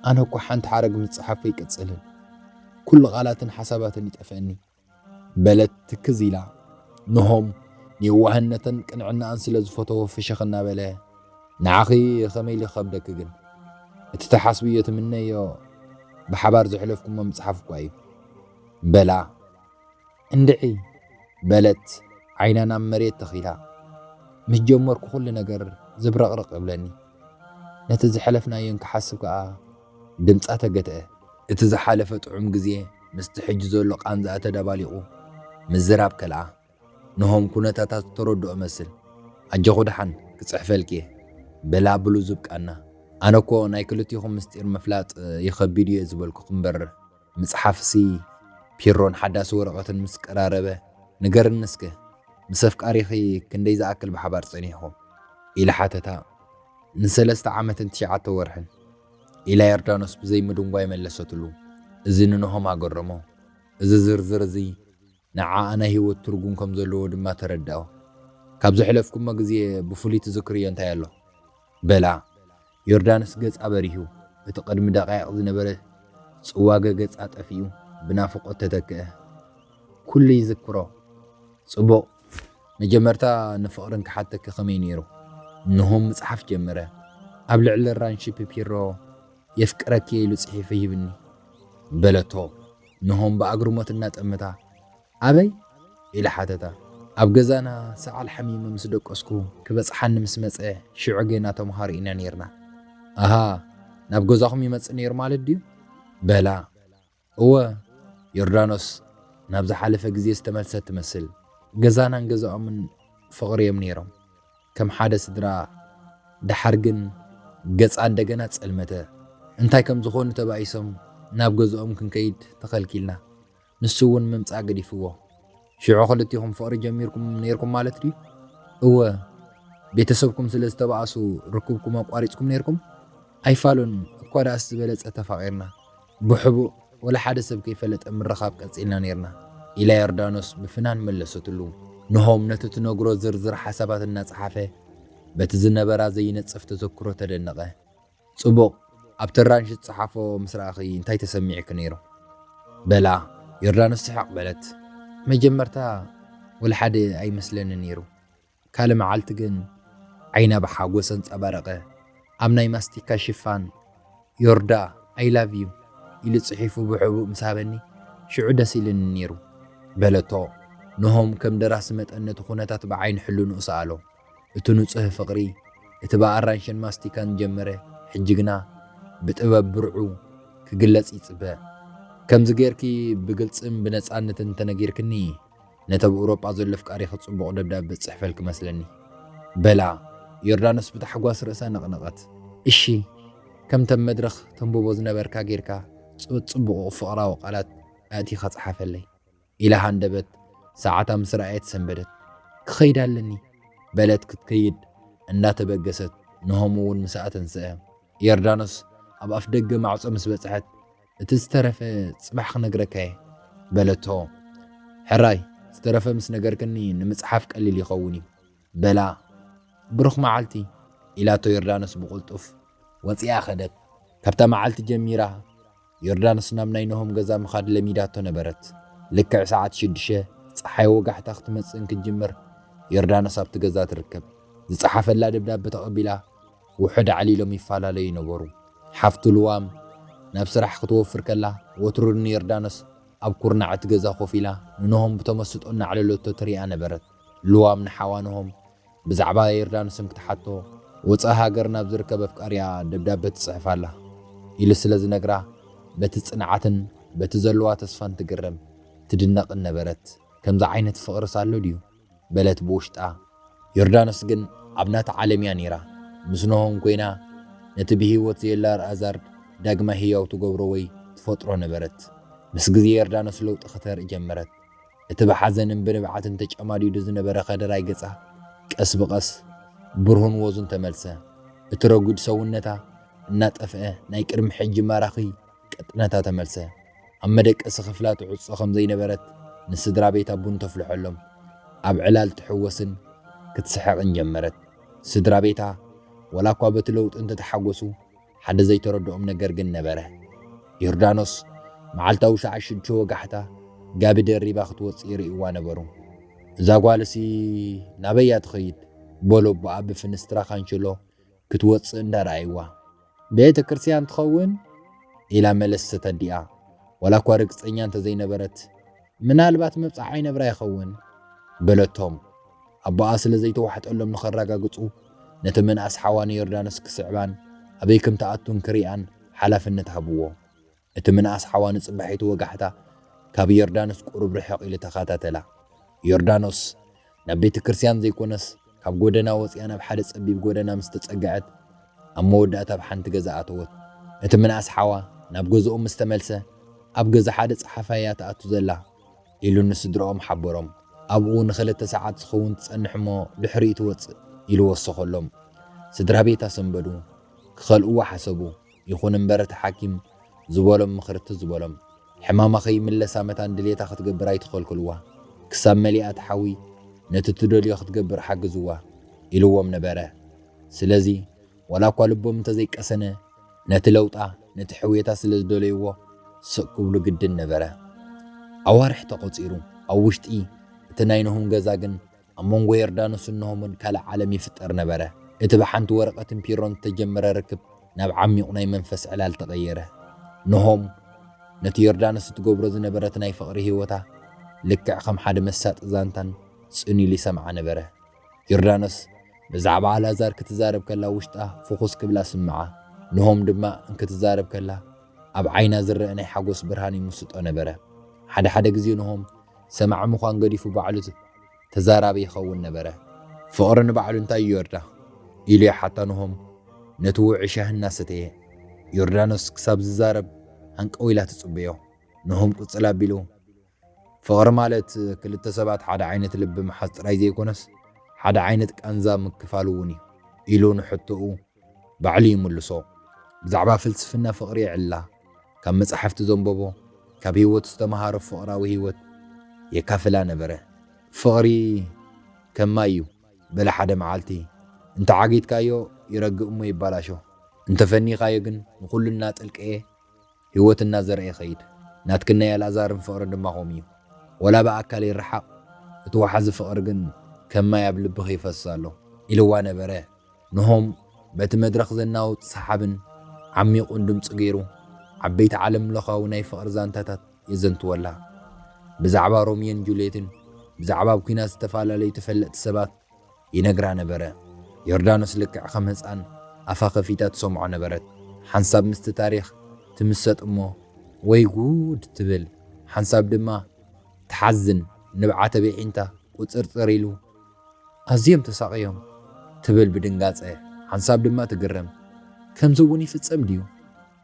"ኣነ እኮ ሓንቲ ሓረግ ምጽሓፍ ኣይቅጽልን። ኩሉ ቃላትን ሓሳባትን ይጠፍአኒ" በለት ትክዝ ኢላ። ኖሆም ንየዋህነተን ቅንዕናኣን ስለ ዝፈተዎ ፍሽኽ እናበለ "ንዓኺ ከመይ ኢሉ ይኸብደኪ ግን? እቲ ትሓስብዮ ትምነዮ ብሓባር ዘሕለፍኩሞ ምጽሓፍ እኳ እዩ" በላ። "እንድዒ" በለት ዓይና ናብ መሬት ተኺላ። "ምስ ጀመርኩ ኩሉ ነገር ዝብረቕርቕ እብለኒ። ነቲ ዝሐለፍናዮ እንክሓስብ ከኣ ድምጻ ተገትአ። እቲ ዝሓለፈ ጥዑም ግዜ ምስቲ ሕጂ ዘሎ ቃንዛኣ ተደባሊቑ ምዝራብ ከልኣ። ኖሆም ኩነታታት ዝተረድኦ መስል፣ "ኣጆኹ ደሓን ክጽሕፈልኪ እየ" በላ ብልዙብ ቃና። "ኣነ እኮ ናይ ክልቲኹም ምስጢር ምፍላጥ ይኸቢድ እዩ ዝበልኩኺ እምበር፣ ምጽሓፍሲ ፒሮን ሓዳሲ ወረቐትን ምስ ቀራረበ፣ ንገርኒ እስከ፣ ምስ ኣፍቃሪኺ ክንደይ ዝኣክል ብሓባር ጸኒሕኩም?" ኢላ ሓተታ። "ንሰለስተ ዓመትን ትሽዓተ ወርሕን" ኢላ ዮርዳኖስ ብዘይ ምድንጓይ መለሰትሉ። እዚ ንኖሆም ኣገረሞ። እዚ ዝርዝር እዚ ንዓኣ ናይ ህይወት ትርጉም ከም ዘለዎ ድማ ተረድኦ። "ካብ ዘሕለፍኩሞ ግዜ ብፍሉይ ትዝክርዮ እንታይ ኣሎ?" በላ። ዮርዳኖስ ገጻ በሪሁ፣ እቲ ቅድሚ ደቃይቕ ዝነበረ ጽዋገ ገጻ ጠፊኡ ብናፍቖት ተተክአ። "ኩሉ ይዝክሮ። ጽቡቕ። መጀመርታ ንፍቕርን ክሓተኪ ከመይ ነይሩ?" ኖሆም ምጽሓፍ ጀመረ። "ኣብ ልዕሊ ራንሺፕ ፒሮ የፍቅረኪ ኢሉ ጽሒፉ ሂብኒ" በለቶ። ኖሆም ብኣግርሞት እናጠመታ "ኣበይ?" ኢላ ሓተታ። "ኣብ ገዛና ሰዓል ሓሚመ ምስ ደቀስኩ ክበጽሓኒ ምስ መጸ፣ ሽዑ ጌና ተምሃሮ ኢና ኔርና።" "ኣሃ፣ ናብ ገዛኹም ይመጽእ ኔሩ ማለት ድዩ?" በላ። "እወ።" ዮርዳኖስ ናብ ዝሓለፈ ግዜ ዝተመልሰት ትመስል። "ገዛናን ገዛኦምን ፍቕሪ እዮም ኔሮም፣ ከም ሓደ ስድራ።" ደሓር ግን ገጻ እንደገና ጸልመተ። "እንታይ ከም ዝኾኑ ተባኢሶም ናብ ገዛኦም ክንከይድ ተኸልኪልና። ንሱ እውን ምምጻእ ገዲፍዎ። ሽዑ ክልቲኹም ፍቕሪ ጀሚርኩም ኔርኩም ማለት ድዩ?" "እወ፣ ቤተሰብኩም ስለ ዝተባኣሱ ርክብኩም ኣቋሪጽኩም ኔርኩም?" "ኣይፋሉን፣ እኳ ደኣስ ዝበለጸ ተፋቒርና። ብሕቡእ ወላ ሓደ ሰብ ከይፈለጠ ምርኻብ ቀጺልና ኔርና" ኢላ ዮርዳኖስ ብፍናን መለሰትሉ። ኖሆም ነቲ ትነግሮ ዝርዝር ሓሳባት እናጸሓፈ በቲ ዝነበራ ዘይነጽፍ ተዘክሮ ተደነቐ። "ጽቡቕ፣ ኣብቲ ራንሺ ዝጸሓፎ ምስ ረኣኺ እንታይ ተሰሚዕኪ ነይሩ?" በላ። ዮርዳኖስ ስሕቕ በለት። "መጀመርታ ወላ ሓደ ኣይመስለኒ ነይሩ። ካልእ መዓልቲ ግን ዓይና ብሓጎስ ኣንጸባረቐ። ኣብ ናይ ማስቲካ ሽፋን 'ዮርዳ፣ I love you' ኢሉ ጽሒፉ ብሕቡእ ምስ ሃበኒ፣ ሽዑ ደስ ኢሉኒ ነይሩ" በለቶ። ኖሆም ከም ደራሲ መጠን ነቲ ኩነታት ብዓይኒ ሕልንኡ ሰኣሎ። እቲ ንጹህ ፍቕሪ፣ እቲ ብኣራንሽን ማስቲካን ዝጀመረ፣ ሕጂ ግና ብጥበብ ብርዑ ክግለጽ ይጽበ። "ከምዚ ጌርኪ ብግልጽን ብነጻነትን እንተነጊርክኒ፣ ነቲ ኣብ ኤውሮጳ ዘሎ ኣፍቃሪኺ ጽቡቕ ደብዳበ ዝጽሕፈልኪ መስለኒ" በላ። ዮርዳኖስ ብታሕጓስ ርእሳ ነቕነቐት። "እሺ፣ ከምቲ ኣብ መድረኽ ተንብቦ ዝነበርካ ጌርካ ጽ-፣ ጽቡቕ ፍቕራዊ ቃላት ኣእቲኻ ጸሓፈለይ" ኢላ ሃንደበት። ሰዓታ ምስ ረኣየት ሰንበደት። "ክኸይድ ኣለኒ" በለት ክትከይድ እንዳተበገሰት፣ ኖሆም እውን ምስኣ ተንስአ። ዮርዳኖስ ኣብ ኣፍ ደገ ማዕጾ ምስ በጽሐት፣ "እቲ ዝተረፈ ጽባሕ ክነግረካ እየ" በለቶ። "ሕራይ፣ ዝተረፈ ምስ ነገርክኒ ንምጽሓፍ ቀሊል ይኸውን እዩ" በላ። "ብሩኽ መዓልቲ" ኢላቶ ዮርዳኖስ ብቕልጡፍ ወጺኣ ከደት። ካብታ መዓልቲ ጀሚራ ዮርዳኖስ ናብ ናይ ኖሆም ገዛ ምኻድ ለሚዳቶ ነበረት። ልክዕ ሰዓት ሽዱሽተ ጸሓይ ወጋሕታ ክትመጽእ እንክትጅምር ዮርዳኖስ ኣብቲ ገዛ ትርከብ። ዝጸሓፈላ ደብዳበ ተቐቢላ ውሑድ ኣዕሊሎም ይፈላለዩ ነበሩ። ሓፍቱ ልዋም ናብ ስራሕ ክትወፍር ከላ ወትሩ ንዮርዳኖስ ኣብ ኩርናዕ እቲ ገዛ ኮፍ ኢላ ንኖሆም ብተመስጦ እናዕለለቶ ትሪኣ ነበረት። ልዋም ንሓዋ ኖሆም ብዛዕባ ዮርዳኖስን ክትሓቶ ወፃኢ ሃገር ናብ ዝርከብ ኣፍቃሪኣ ደብዳበ ትፅሕፍ ኣላ ኢሉ ስለ ዝነግራ በቲ ፅንዓትን በቲ ዘለዋ ተስፋን ትግረም ትድነቕን ነበረት። ከምዚ ዓይነት ፍቕርስ ኣሎ ድዩ? በለት ብውሽጣ። ዮርዳኖስ ግን ኣብ ናታ ዓለም እያ ነይራ። ምስ ኖሆም ኮይና ነቲ ብህይወት ዘየለ ኣልኣዛር ዳግማይ ህያው ትገብሮ ወይ ትፈጥሮ ነበረት። ምስ ግዜ ዮርዳኖስ ለውጢ ክተርኢ ጀመረት። እቲ ብሓዘንን ብንብዓትን ተጨማዲዱ ዝነበረ ከደራይ ገጻ ቀስ ብቐስ ብርሁን ወዙን ተመልሰ። እቲ ረጒድ ሰውነታ እናጠፍአ ናይ ቅድሚ ሕጂ ማራኺ ቅጥነታ ተመልሰ። ኣብ መደቀሲ ክፍላ ትዕጾ ከም ዘይነበረት ንስድራ ቤታ ቡን ተፍልሐሎም። ኣብ ዕላል ትሕወስን ክትስሕቕን ጀመረት። ስድራ ቤታ ዋላ እኳ በቲ ለውጢ እንተተሓጎሱ ሓደ ዘይተረድኦም ነገር ግን ነበረ። ዮርዳኖስ መዓልታዊ ሰዓት ሽዱሽተ ወጋሕታ ጋቢ ደሪባ ክትወጽእ ይርእይዋ ነበሩ። እዛ ጓልሲ ናበይ እያ ትኸይድ? በሎ ኣቦኣ ብፍንስትራ ካንቸሎ ክትወጽእ እንዳረኣይዋ። ቤተ ክርስቲያን ትኸውን ኢላ መለሰት ኣዲኣ። ዋላ እኳ ርግጸኛ እንተዘይነበረት ምናልባት መብጽዓ ይነብራ ይኸውን በለቶም። ኣቦኣ ስለ ዘይተዋሕጠሎም ንኸረጋግጹ ነቲ ምንኣስ ሓዋ ንዮርዳኖስ ክስዕባን ኣበይ ከም ትኣቱን ክሪኣን ሓላፍነት ሃብዎ። እቲ ምንኣስ ሓዋ ንጽባሒቱ ወጋሕታ ካብ ዮርዳኖስ ቁሩብ ርሕቕ ኢሉ ተኸታተላ። ዮርዳኖስ ናብ ቤተ ክርስቲያን ዘይኮነስ ካብ ጎደና ወጺኣ ናብ ሓደ ጸቢብ ጎደና ምስ ተጸግዐት ኣብ መወዳእታ ኣብ ሓንቲ ገዛ ኣተወት። እቲ ምንኣስ ሓዋ ናብ ገዝኡ ምስ ተመልሰ ኣብ ገዛ ሓደ ጸሓፋይ እያ ትኣቱ ዘላ ኢሉ ንስድርኦም ሓበሮም። ኣብኡ ንኽልተ ሰዓት ዝኸውን ትጸንሕ እሞ ድሕሪኡ ትወጽእ ኢሉ ወሰኸሎም። ስድራ ቤታ ሰንበዱ። ክኸልእዋ ሓሰቡ። ይኹን እምበር እቲ ሓኪም ዝበሎም ምኽሪ ትዝ በሎም። ሕማማ ከይምለሳ መታን ድሌታ ክትገብር ኣይትኸልክልዋ። ክሳብ መሊኣ ትሓዊ ነቲ ትደልዮ ክትገብር ሓግዝዋ ኢልዎም ነበረ። ስለዚ ዋላ እኳ ልቦም እንተዘይቀሰነ ነቲ ለውጣ ነቲ ሕውየታ ስለ ዝደለይዎ ስቕ ክብሉ ግድን ነበረ። ኣዋርሕ ተቖጺሩ። ኣብ ውሽጢ እቲ ናይ ኖሆም ገዛ ግን ኣብ መንጎ ዮርዳኖስን ኖሆምን ካልእ ዓለም ይፍጠር ነበረ። እቲ ብሓንቲ ወረቐትን ፒሮን ዝተጀመረ ርክብ ናብ ዓሚቕ ናይ መንፈስ ዕላል ተቐየረ። ኖሆም ነቲ ዮርዳኖስ እትገብሮ ዝነበረት ናይ ፍቕሪ ህይወታ ልክዕ ከም ሓደ መሳጢ ዛንታን ጽን ኢሉ ይሰምዓ ነበረ። ዮርዳኖስ ብዛዕባ ኣልኣዛር ክትዛረብ ከላ ውሽጣ ፍኹስ ክብላ ስምዓ። ኖሆም ድማ እንክትዛረብ ከላ ኣብ ዓይና ዝረአ ናይ ሓጎስ ብርሃን ይምስጦ ነበረ። ሓደ ሓደ ግዜ ኖሆም ሰማዒ ምዃን ገዲፉ ባዕሉ ተዛራቢ ይኸውን ነበረ። ፍቕሪ ንባዕሉ እንታይ እዩ ዮርዳ? ኢሉ ይሓታ ኖሆም ነቲ ውዑይ ሻሂ እናሰተየ። ዮርዳኖስ ክሳብ ዝዛረብ ሃንቀው ኢላ ትጽበዮ። ኖሆም ቅጽል ኣቢሉ ፍቕሪ ማለት ክልተ ሰባት ሓደ ዓይነት ልቢ ምሓዝ ጥራይ ዘይኮነስ ሓደ ዓይነት ቃንዛ ምክፋል እውን እዩ ኢሉ ንሕቶኡ ባዕሉ ይምልሶ። ብዛዕባ ፍልስፍና ፍቕሪ የዕልላ። ካብ መጻሕፍቲ ዘንበቦ ካብ ህይወቱ ዝተመሃሮ ፍቕራዊ ህይወት የካፍላ ነበረ። ፍቕሪ ከም ማይ እዩ በለ ሓደ መዓልቲ። እንተ ዓጊትካዮ ይረግእ እሞ ይባላሾ። እንተ ፈኒኻዮ ግን ንኹሉ እናጠልቀየ ህይወት እናዘርአ ይኸይድ። ናትክን ናይ ኣልኣዛርን ፍቕሪ ድማ ከምኡ እዩ። ወላ ብኣካል ይረሓቕ እቲ ወሓዚ ፍቕሪ ግን ከም ማይ ኣብ ልብኺ ይፈስስ ኣሎ ኢልዋ ነበረ። ኖሆም በቲ መድረኽ ዘናውጽ ሰሓብን ዓሚቑን ድምጺ ገይሩ ዓበይቲ ዓለምለኻዊ ናይ ፍቕሪ ዛንታታት የዘንትወላ። ብዛዕባ ሮሚዮን ጁልየትን ብዛዕባ ኣብ ኲናት ዝተፈላለዩ ተፈለጥቲ ሰባት ይነግራ ነበረ። ዮርዳኖስ ልክዕ ከም ህጻን ኣፋ ከፊታ ትሰምዖ ነበረት። ሓንሳብ ምስቲ ታሪኽ ትምሰጥ እሞ ወይ ጉድ ትብል፣ ሓንሳብ ድማ ትሓዝን። ንብዓተ ቤዒንታ ቁጽርጽር ኢሉ ኣዝዮም ተሳቕዮም ትብል ብድንጋጸ፣ ሓንሳብ ድማ ትግረም። ከምዚ እውን ይፍጸም ድዩ?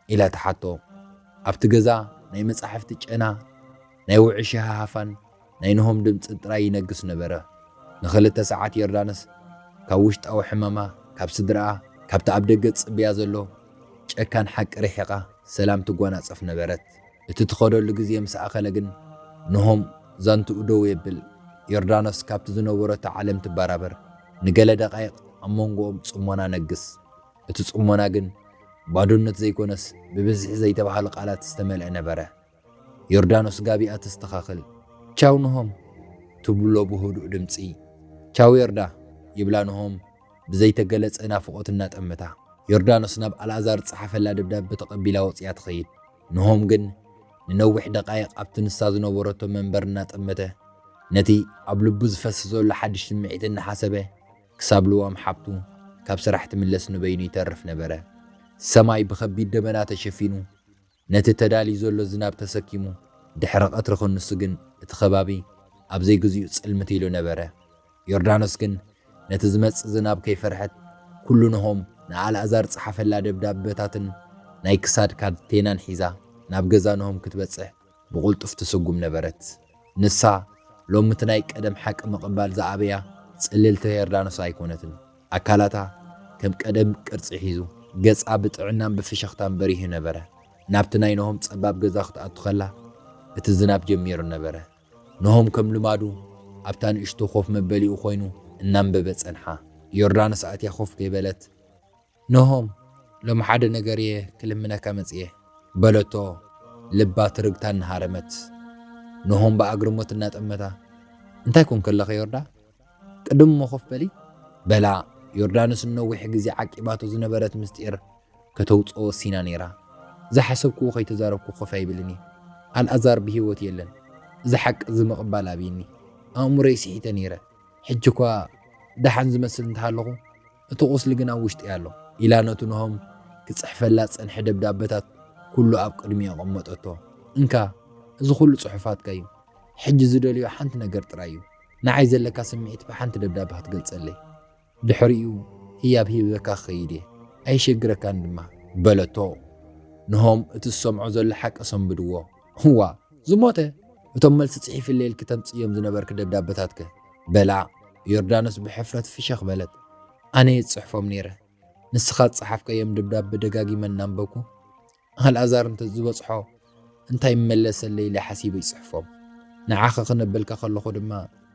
ኢላ ትሓቶ። ኣብቲ ገዛ ናይ መጻሕፍቲ ጨና፣ ናይ ውዑይ ሻሂ ሃፋን ናይ ኖሆም ድምጺ ጥራይ ይነግስ ነበረ። ንኽልተ ሰዓት ዮርዳኖስ ካብ ውሽጣዊ ሕማማ፣ ካብ ስድራኣ፣ ካብቲ ኣብ ደገ ዝጽበያ ዘሎ ጨካን ሓቂ ርሒቓ ሰላም ትጓናጸፍ ነበረት። እቲ ትኸደሉ ግዜ ምስ ኣኸለ ግን ኖሆም ዛንትኡ ደው የብል። ዮርዳኖስ ካብቲ ዝነበረቶ ዓለም ትበራበር። ንገለ ደቃይቕ ኣብ መንጎኦም ጽሞና ነግስ። እቲ ጽሞና ግን ባዶነት ዘይኮነስ ብብዝሒ ዘይተባህሉ ቃላት ዝተመልአ ነበረ። ዮርዳኖስ ጋቢኣ ተስተኻኽል። ቻው ኖሆም ትብሎ ብህዱእ ድምጺ። ቻው ዮርዳ ይብላ ኖሆም ብዘይተገለጸ ናፍቖት እናጠመታ። ዮርዳኖስ ናብ ኣልኣዛር ዝጸሓፈላ ደብዳበ ተቐቢላ ወጺኣ ትኸይድ። ኖሆም ግን ንነዊሕ ደቓይቕ ኣብቲ ንሳ ዝነበረቶ መንበር እናጠመተ፣ ነቲ ኣብ ልቡ ዝፈስስ ዘሎ ሓድሽ ስምዒት እናሓሰበ፣ ክሳብ ልዋም ሓብቱ ካብ ስራሕ ትምለስ ንበይኑ ይተርፍ ነበረ። ሰማይ ብኸቢድ ደበና ተሸፊኑ፣ ነቲ ተዳልዩ ዘሎ ዝናብ ተሰኪሙ፣ ድሕሪ ቀትሪ ክንሱ ግን እቲ ከባቢ ኣብ ዘይግዜኡ ጽልምት ኢሉ ነበረ። ዮርዳኖስ ግን ነቲ ዝመጽእ ዝናብ ከይፈርሐት፣ ኩሉ ነሆም ንኣልኣዛር ጸሓፈላ ደብዳበታትን ናይ ክሳድ ካቴናን ሒዛ ናብ ገዛ ነሆም ክትበጽሕ ብቕልጡፍ ትስጉም ነበረት። ንሳ ሎሚ እቲ ናይ ቀደም ሓቂ ምቕባል ዝኣበያ ጽልልቲ ዮርዳኖስ ኣይኮነትን። ኣካላታ ከም ቀደም ቅርጺ ሒዙ፣ ገጻ ብጥዕናን ብፍሽኽታን በሪሁ ነበረ። ናብቲ ናይ ነሆም ጸባብ ገዛ ክትኣቱ ከላ፣ እቲ ዝናብ ጀሚሩ ነበረ። ነሆም ከም ልማዱ ኣብታ ንእሽቶ ኮፍ መበሊኡ ኮይኑ እናንበበ ጸንሓ። ዮርዳኖስ ኣትያ ኮፍ ከይበለት፣ "ነሆም፣ ሎሚ ሓደ ነገር እየ ክልምነካ መጽየ" በለቶ፣ ልባ ትርግታ እናሃረመት። ነሆም ብኣግርሞት እናጠመታ፣ "እንታይ ኮን ከለኸ ዮርዳ? ቅድም እሞ ኮፍ በሊ" በላ። ዮርዳኖስ ንነዊሕ ግዜ ዓቂባቶ ዝነበረት ምስጢር ከተውጽኦ ወሲና ነይራ። "ዝሓሰብክዎ ከይተዛረብኩ ኮፍ ኣይብልን እየ። ኣልኣዛር ብህይወት የለን። እዚ ሓቂ እዚ ምቕባል ኣብይኒ። ኣእምሮይ ስሒተ ነይረ። ሕጂ እኳ ደሓን ዝመስል እንተሃለኹ፣ እቲ ቁስሊ ግን ኣብ ውሽጢ ኣሎ" ኢላ ነቱ ነሆም ክጽሕፈላ ዝጸንሐ ደብዳበታት ኩሉ ኣብ ቅድሚኡ ኣቐመጠቶ። "እንካ፣ እዚ ኩሉ ጽሑፋትካ እዩ። ሕጂ ዝደልዮ ሓንቲ ነገር ጥራይ እዩ። ንዓይ ዘለካ ስምዒት ብሓንቲ ደብዳበ ክትገልጸለይ። ድሕሪኡ ህያብ ሂበካ ክኸይድ እየ። ኣየሸግረካን ድማ" በለቶ። ነሆም እቲ ዝሰምዖ ዘሎ ሓቂ ሰንብድዎ። "እዋ፣ ዝሞተ? እቶም መልሲ ጽሒፍለይ ኢልኪ ተምጽእዮም ዝነበርኪ ደብዳበታትከ?" በላ። ዮርዳኖስ ብሕፍረት ፍሸኽ በለት። "ኣነ እየ ዝጽሕፎም ነይረ። ንስኻ ዝጸሓፍካዮም ደብዳበ ደጋጊመ እናንበብኩ፣ ኣልኣዛር እንተ ዝበጽሖ እንታይ ይመለሰለይ ኢለ ሓሲበ ይጽሕፎም። ንዓኻ ክነበልካ ከለኹ ድማ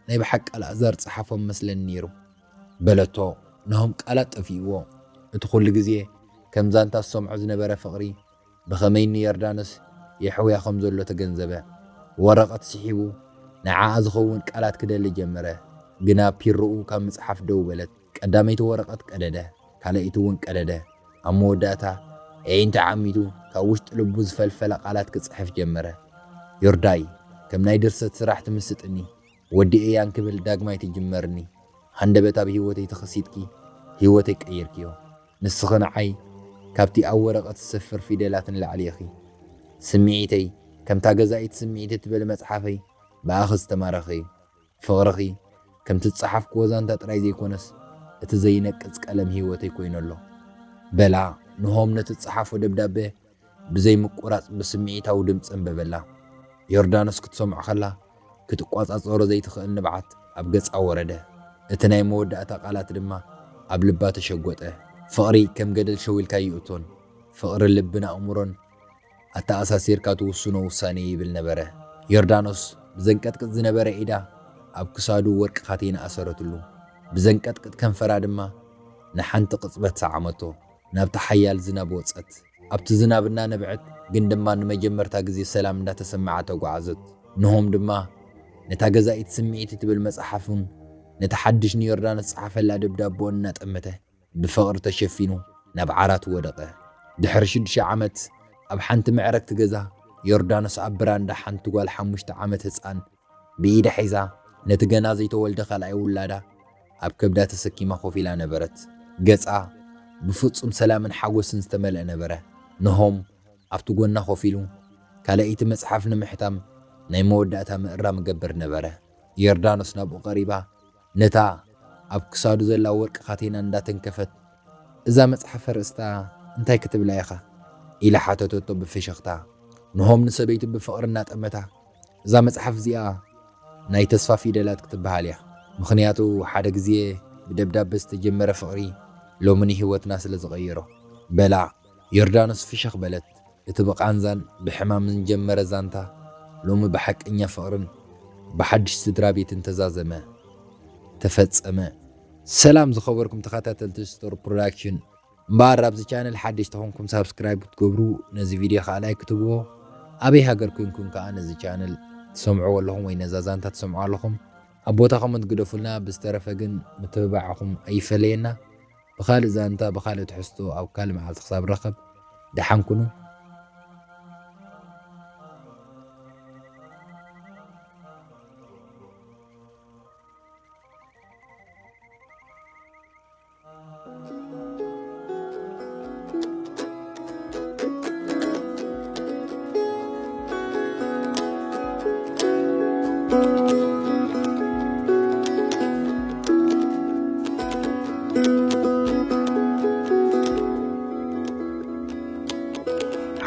ናይ ብሓቂ ኣልኣዛር ጸሓፎም መስለኒ ነይሩ" በለቶ። ነሆም ቃላት ጠፊእዎ። እቲ ኩሉ ግዜ ከም ዛንታ ዝሰምዖ ዝነበረ ፍቕሪ ብኸመይ ንዮርዳኖስ የሕውያ ከም ዘሎ ተገንዘበ። ወረቐት ስሒቡ ንዓኣ ዝኸውን ቃላት ክደሊ ጀመረ። ግና ፒሮኡ ካብ ምጽሓፍ ደው በለት። ቀዳመይቲ ወረቐት ቀደደ፣ ካልኣይቲ እውን ቀደደ። ኣብ መወዳእታ ኣዒንቱ ዓሚቱ ካብ ውሽጢ ልቡ ዝፈልፈላ ቃላት ክጽሕፍ ጀመረ። "ዮርዳይ፣ ከም ናይ ድርሰት ስራሕ ትምስጥኒ። ወዲኤያ እንክብል ዳግማይ ትጅመርኒ። ሃንደበት ኣብ ህይወተይ ተኸሲትኪ፣ ህይወተይ ቀይርክዮ። ንስኺ ንዓይ ካብቲ ኣብ ወረቐት ዝሰፍር ፊደላት ንላዕሊ ኢኺ። ስምዒተይ ከምታ ገዛኢት ስምዒት እትብል መጽሓፈይ ብኣኺ ዝተማረኸ እዩ። ፍቕርኺ ከምቲ ዝጸሓፍክዎ ዛንታ ጥራይ ዘይኮነስ፣ እቲ ዘይነቅጽ ቀለም ህይወተይ ኮይኑ ኣሎ" በላ። ንሆም ነቲ ዝጸሓፎ ደብዳበ ብዘይ ምቁራጽ ብስምዒታዊ ድምጺ ኣንበበላ። ዮርዳኖስ ክትሰምዖ ከላ፣ ክትቋጻጸሮ ዘይትኽእል ንብዓት ኣብ ገጻ ወረደ። እቲ ናይ መወዳእታ ቃላት ድማ ኣብ ልባ ተሸጎጠ። "ፍቕሪ ከም ገደል ሸው ኢልካ ኣይእቶን። ፍቕሪ ልብን ኣእምሮን ኣተኣሳሲርካ ትውስኖ ውሳኔ" ይብል ነበረ። ዮርዳኖስ ብዘንቀጥቅጥ ዝነበረ ኢዳ ኣብ ክሳዱ ወርቂ ካቴና ኣሰረትሉ። ብዘንቀጥቅጥ ከንፈራ ድማ ንሓንቲ ቅጽበት ሰዓመቶ። ናብቲ ሓያል ዝናብ ወጸት። ኣብቲ ዝናብ እናነብዐት ግን ድማ ንመጀመርታ ግዜ ሰላም እንዳተሰምዓ ተጓዓዘት። ንሆም ድማ ነታ ገዛኢት ስምዒት እትብል መጽሓፉን ነቲ ሓድሽ ንዮርዳኖስ ዝጸሓፈላ ደብዳቦን እናጠመተ ብፍቕሪ ተሸፊኑ ናብ ዓራት ወደቐ። ድሕሪ ሽዱሽተ ዓመት ኣብ ሓንቲ መዕረግቲ ገዛ ዮርዳኖስ ኣብ ብራንዳ ሓንቲ ጓል ሓሙሽተ ዓመት ህጻን ብኢዳ ሒዛ ነቲ ገና ዘይተወልደ ካልኣይ ውላዳ ኣብ ከብዳ ተሰኪማ ኮፍ ኢላ ነበረት። ገጻ ብፍጹም ሰላምን ሓጎስን ዝተመልአ ነበረ። ነሆም ኣብቲ ጎና ኮፍ ኢሉ ካልኣይቲ መጽሓፍ ንምሕታም ናይ መወዳእታ ምእራም ይገብር ነበረ። ዮርዳኖስ ናብኡ ቀሪባ ነታ ኣብ ክሳዱ ዘላ ወርቂ ካቴና እንዳተንከፈት፣ "እዛ መጽሓፍ ኣርእስታ እንታይ ክትብላ ኢኻ?" ኢላ ሓተተቶ ብፍሽኽታ። ንሆም ንሰበይቱ ብፍቕሪ እናጠመታ፣ "እዛ መጽሓፍ እዚኣ ናይ ተስፋ ፊደላት ክትበሃል እያ። ምኽንያቱ ሓደ ግዜ ብደብዳበ ዝተጀመረ ፍቕሪ ሎሚ ንህይወትና ስለ ዝቐየሮ" በላ። ዮርዳኖስ ፍሽኽ በለት። እቲ ብቓንዛን ብሕማምን ዝጀመረ ዛንታ ሎሚ ብሓቀኛ ፍቕርን ብሓድሽ ስድራ ቤትን ተዛዘመ፣ ተፈጸመ። ሰላም ዝኸበርኩም ተኸታተልቲ ስቶር ፕሮዳክሽን፣ እምበኣር ኣብዚ ቻነል ሓደሽቲ ተኾንኩም ሳብስክራይብ ክትገብሩ፣ ነዚ ቪድዮ ከዓ ላይክ ክትብዎ፣ ኣበይ ሃገር ኮንኩም ከዓ ነዚ ቻነል ትሰምዕዎ ኣለኹም ወይ ነዛ ዛንታ ትሰምዑ ኣለኹም፣ ኣብ ቦታ ኮመንት ግደፉልና። ብዝተረፈ ግን ምትብባዕኹም ኣይፈለየና። ብኻልእ ዛንታ፣ ብኻልእ ትሕዝቶ ኣብ ካልእ መዓልቲ ክሳብ ንራኸብ ደሓን ኩኑ።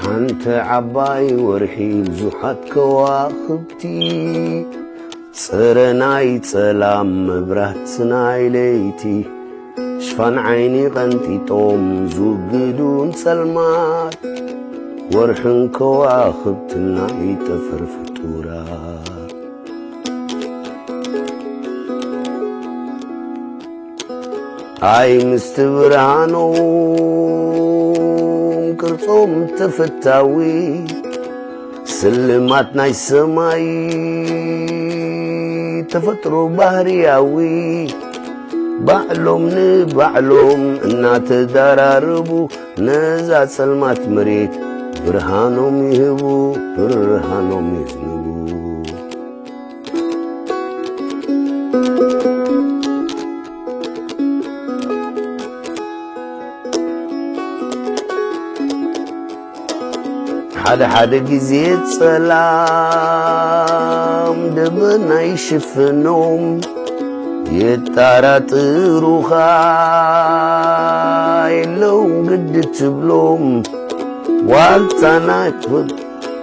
ሓንቲ ዓባይ ወርሒ ብዙሓት ከዋኽብቲ፣ ጽረ ናይ ጸላም መብራት ናይ ለይቲ፣ ሽፋን ዓይኒ ቀንጢጦም ዝውግዱን ጸልማት፣ ወርሕን ከዋኽብትን ናይ ጠፈር ፍጡራት። ኣይ ምስቲ ብርሃኖም ቅርጾም ተፈታዊ፣ ስልማት ናይ ሰማይ ተፈጥሮ ባህርያዊ፣ ባዕሎም ንባዕሎም እናተዳራረቡ፣ ነዛ ጸልማት መሬት ብርሃኖም ይህቡ፣ ብርሃኖም የዝንቡ። ሓደ ሓደ ግዜ ጸላም ደበና ይሽፍኖም፣ የጣራጥሩኻ የለውን ግዲ ትብሎም። ዋልታ ናይ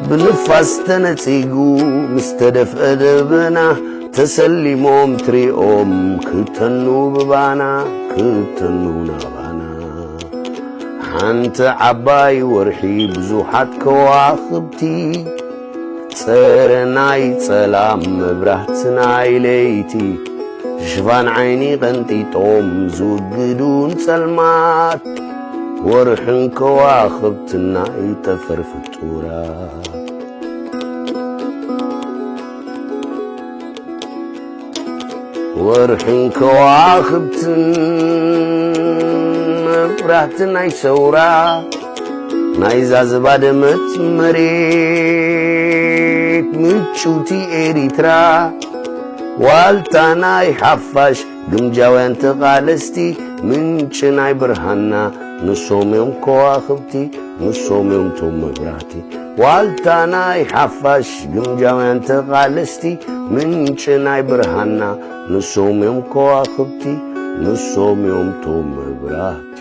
ብንፋስ ተነጺጉ ምስ ተደፍአ ደበና፣ ተሰሊሞም ትሪኦም ክተኑ ብባና፣ ክተኑ ናባና። ሓንቲ ዓባይ ወርሒ ብዙሓት ከዋኽብቲ፣ ጸረ ናይ ጸላም መብራህቲ ናይ ለይቲ፣ ሽፋን ዓይኒ ቀንጢጦም ዝውግዱን ጸልማት፣ ወርሕን ከዋኽብትን ናይ ጠፈር ፍጡራት። ወርሕን ከዋኽብትን መብራህቲ ናይ ሰውራ፣ ናይዛ ዝባደመት መሬት ምጭውቲ ኤሪትራ፣ ዋልታ ናይ ሓፋሽ ግምጃውያን ተቓለስቲ፣ ምንጪ ናይ ብርሃንና ንሶም እዮም ከዋኽብቲ፣ ንሶም እዮም ቶም መብራህቲ። ዋልታ ናይ ሓፋሽ ግምጃውያን ተቓለስቲ፣ ምንጪ ናይ ብርሃንና ንሶም እዮም ከዋኽብቲ፣ ንሶም እዮም ቶም መብራህቲ።